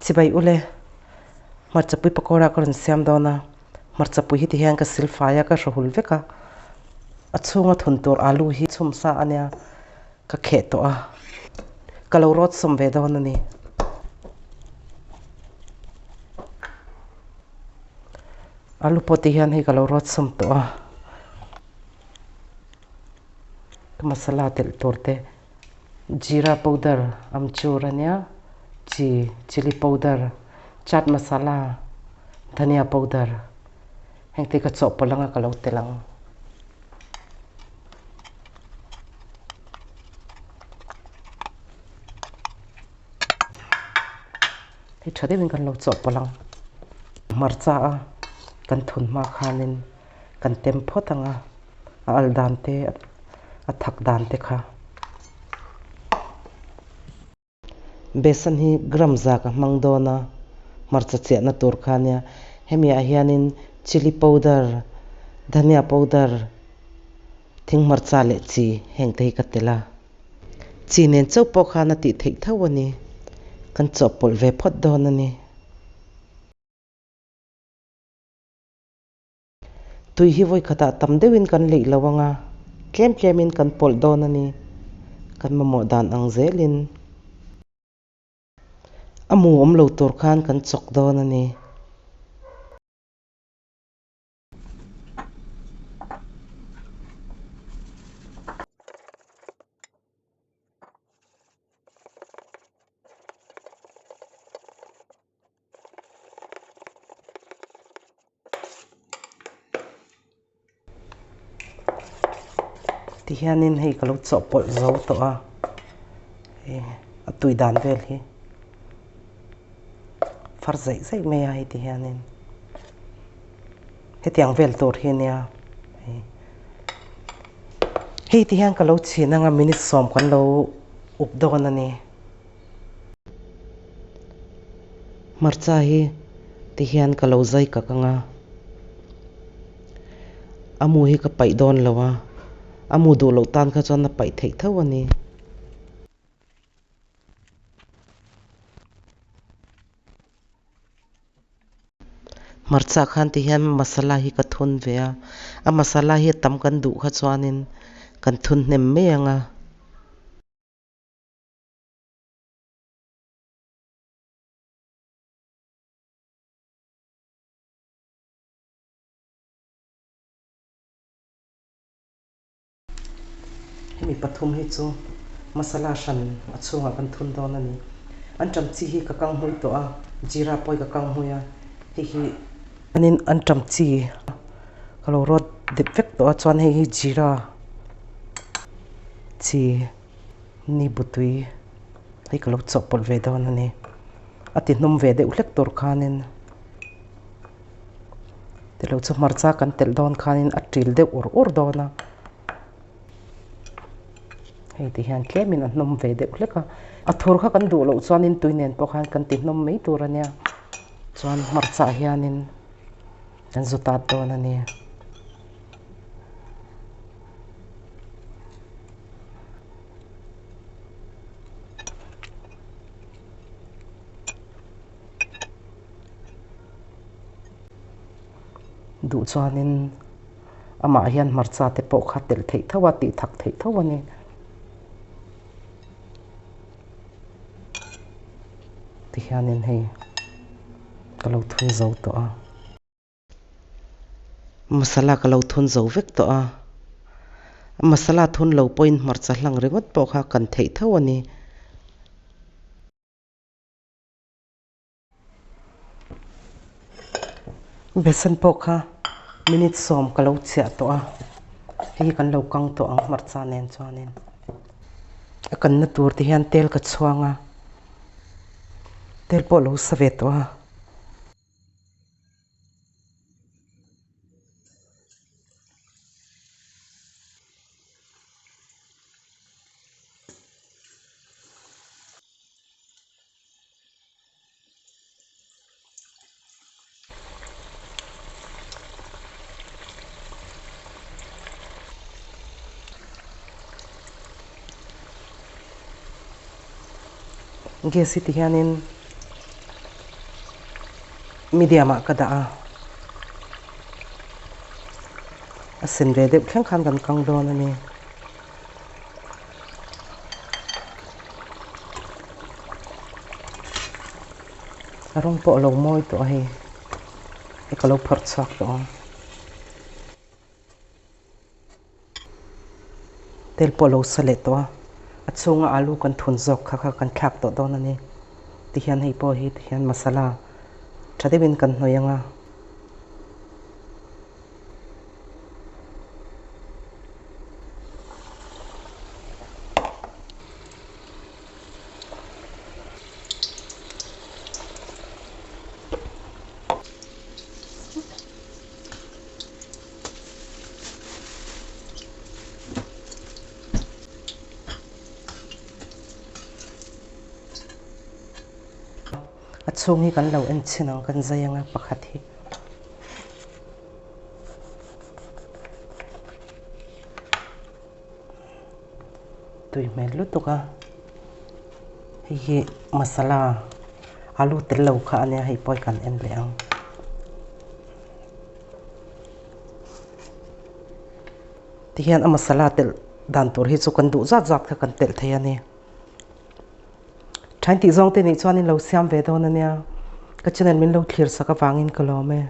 Chibai ule, hmarchapui pakawra ka rawn siam dawn a, hmarchapui hi tihian ka sil fai a, ka hrawhul vek a, a chhunga thun tur alu hi chhum sa a nia, ka kheh tawh a, ka lo rawt sawm ve dawn a ni. Alu pawh tihian hei ka lo rawt sawm tawh a, ka masala telh tur te. Jeera powder amchur a nia, chi chilli powder, chaat masala, dhania powder heng te ka chawhpawlh anga ka lo tel ang. Hei tha deuhin kan lo chawhpawlh ang. Hmarcha a kan thun hma khanin kan tem phawt ang a, a al dan te a thak dan te kha. Besan hi gram za ka hmang dawn a, hmarcha chiahna tur kha ania. Hemi ah hianin chilli powder, dhania powder, thing hmarcha leh chi heng te hi ka tel a. Chi nen chauh pawh khan a tih theih tho a ni. Kan chawhpawlh ve phawt dawn a ni. Tui hi vawi khatah tam deuhin kan leih lo ang a, tlem tlemin kan pawlh dawn a ni. Kan mamawh dan ang zelin a mu awm lo tur khan kan chawk dawn a ni. Tihianin hei ka lo chawhpawlh zo tawh a, hei a tui dan vel hi far zaih zaih mai a hei tihianin hetiang vel tur hi ania hei hei tihian ka lo chhin anga minute sawm kan lo up dawn a ni. Hmarcha hi ti hian ka lo zai kak ang a, a mu hi ka paih dawn lo a, a mu duh loh tan kha chuan a paih theih tho a ni. Hmarcha khan ti hian masala hi ka thun ve a, a masala hi a tam kan duh kha chuanin kan thun hnem mai ang a. Hemi pathum hi chu masala hran a chhungah kan thun dawn a ni. An ṭam chi hi ka kang hmui tawh a, jeera pawh hi ka kang hmui a, hei hi. Chuanin an ṭam chi ka lo rawt dip vek tawh a, chuan hei hi jeera chi. Ni butui hei ka lo chawhpawlh ve dawn a ni. A ti hnum ve deuh hlek tur khanin tilo chu hmarcha kan telh dawn khanin a til deuh ur ur dawn a. Hei ti hian tlemin a hnum ve deuh hlek a. A thur kha kan duh loh chuanin tui nen pawh khan kan ti hnum mai tur a nia. Chuan hmarcha hianin kan zu tat dawn a ni. Duh chuanin amah hian hmarcha te pawh kha telh theih tho a, tih thak theih tho a ni. Tihianin hei ka lo thun zo tawh a. Masala ka lo thun zo vek tawh a, masala thun lo pawhin hmarcha hlang ringawt pawh kha kan theih tho a ni. Besan pawh kha minute sawm ka lo chhiah tawh a, hei hi kan lo kang tawh ang hmarcha nen chuanin a kanna tur te hian tel ka chhuang a, tel pawh a lo sa ve tawh a. Gas hi ti hianin. Medium ah ka dah a, a sen ve deuh thleng khan kan kang dawn a ni. A rawng pawh a lo mawi tawh a hei, hei ka lo phawrh chhuak tawh ang. Tel pawh a lo sa leh tawh a, a chhunga alu kan thun zawk kha kha kan thlak tawh dawn a ni. Tihian hei pawh hi tihian masala tha deuhin kan hnawih ang a. A chhung hi kan lo en chhin ang kan zai anga pakhat hi. Tui hmel lutuk a hei hi masala alu tel lo kha ania hei pawh kan en leh ang. Tihian a masala telh dan tur hi chu kan duh zat zat kha kan telh thei a ni. Thain tih zawng te nih chuan in lo siam ve dawn ania ka channel min lo thlir sak avangin ka lawm e.